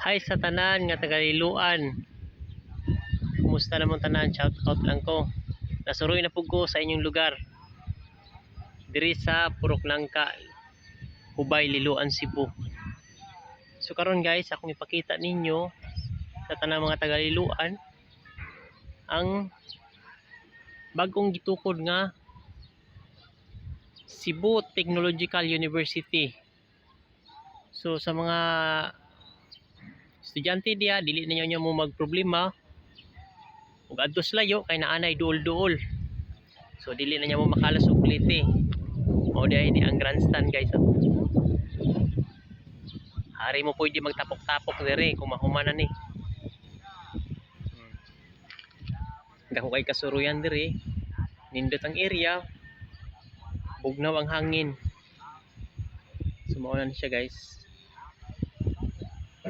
Hi sa tanan nga taga Liloan. Kumusta namong tanan? Shout out lang ko. Nasuroy na pud ko sa inyong lugar. Diri sa Purok Nangka, Hubay, Liloan, Cebu. So karon, guys, akong ipakita ninyo sa tanang mga taga Liloan ang bagong gitukod nga Cebu Technological University. So sa mga estudyante diya, dili na ninyo mo magproblema ug adto sa layo kay naanay duol-duol. So dili na niya mo makalas og plite. Mao diay ni ang grandstand, guys, oh. Hari mo pwede magtapok-tapok dire kung mahuman na ni. Dako kay kasuruyan dire. Nindot ang area. Bugnaw ang hangin. So mao na ni siya, guys.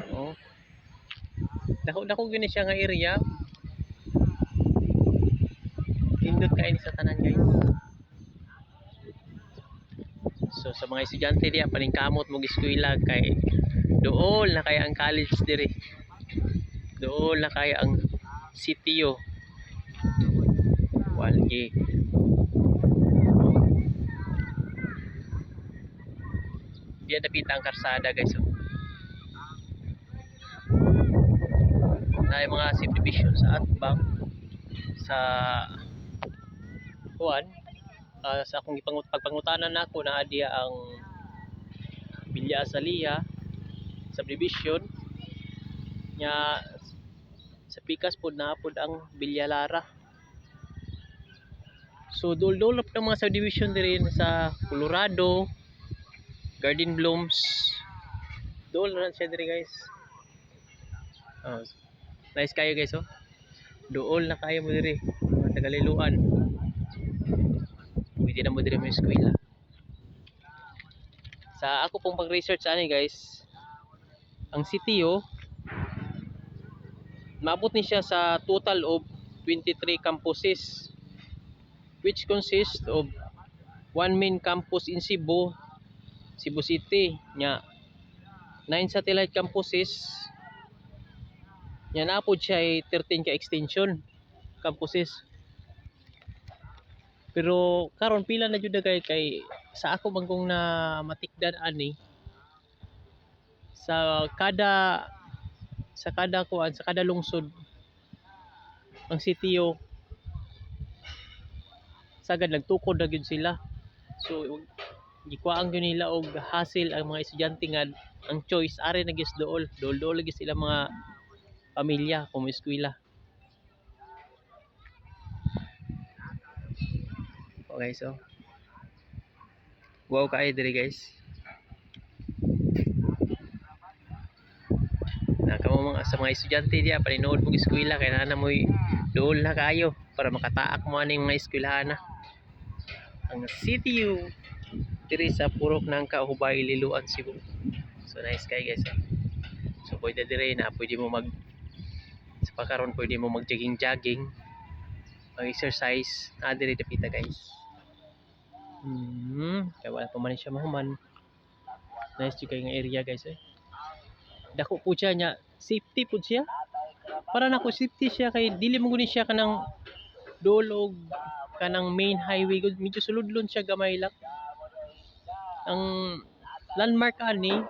Oh. Dako-dako gyud ni siya nga area. Nindot kaayo ni sa tanan, guys. So sa mga estudyante diya, paningkamot mo eskwela kay duol na kaya ang college diri. Duol na kaya ang CTU. Walgi. Oh. Diya dapita ang karsada, guys, oh. Na yung mga subdivision sa Atbang sa kuan, sa akong pagpangutanan nako, naa diya ang Villa Azalia subdivision nya. Sa pikas pod naa pod ang Villa Lara. So dul-dul na pod ang mga subdivision diri sa Colorado, Garden Blooms. Duol na siya diri, guys. Oh, nice kayo, guys, oh. Duol na kayo mo diri, mga taga-Liloan. Pwede na mo diri mo eskwela. Sa ako pong pag-research ani, guys, ang CTU maabot ni siya sa total of 23 campuses, which consist of one main campus in Cebu, Cebu City, nya 9 satellite campuses, nya naa pod siya ay 13 ka extension campuses. Pero karon pila na jud na kay sa ako man kong na matikdan ani sa kada kuan, sa kada lungsod, ang CTU sagad nagtukod na gyud sila. So gikuhaan gyud nila og hassle ang mga estudyante nga ang choice ari na gyud sa duol, duol duol gyud sila mga pamilya kung eskwela. Okay, so wow kaayo diri, guys. Na kamo mga sa mga estudyante diya, paninood mo eskwela kay naa na mo'y duol na kaayo para makataak mo aning mga eskwelahan na ang CTU diri sa Purok ng Kahubay, Liloan, Cebu. So nice kay, guys, oh. So pwede diri na pwede mo mag sa pakaron, pwede mo mag jogging jogging, mag exercise na diri dapita, guys. Kaya wala pa man siya mahuman. Nice jud kay nga area, guys, eh. Dako po siya nya, safety po siya. Para nako safety siya kay dili mo guni siya kanang duol og kanang main highway gud, medyo suludlon siya gamay lang. Ang landmark ani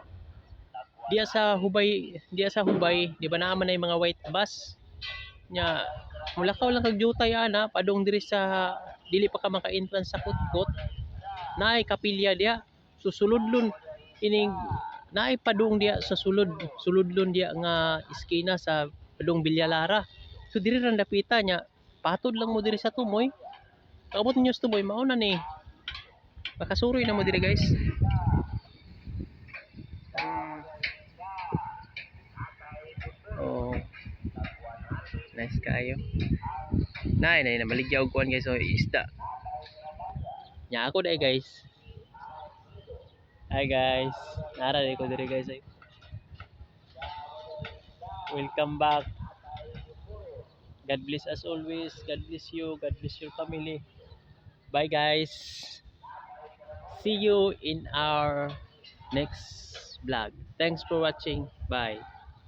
diya sa Hubay, di ba naa man ay mga white bus nya, mulakaw lang kag jutay ana padung diri sa dili pa ka maka-entrance sa Kutkot, naay kapilya diya. Susuludlon ining naay padung diya sa sulod, suludlon diya nga iskina sa padung Villa Lara. So diri ra dapita nya, patod lang mo diri sa Tumoy. Paabot ninyo sa Tumoy, mao na ni. Makasuroy na mo diri, guys. Oh. Nice kaayo. Nay, nay, namaligya og kuan, guys, so isda. Nya ako dai, guys. Hi, guys. Nara dai ko diri, guys, ay. Welcome back. God bless us always. God bless you. God bless your family. Bye, guys. See you in our next vlog. Thanks for watching. Bye.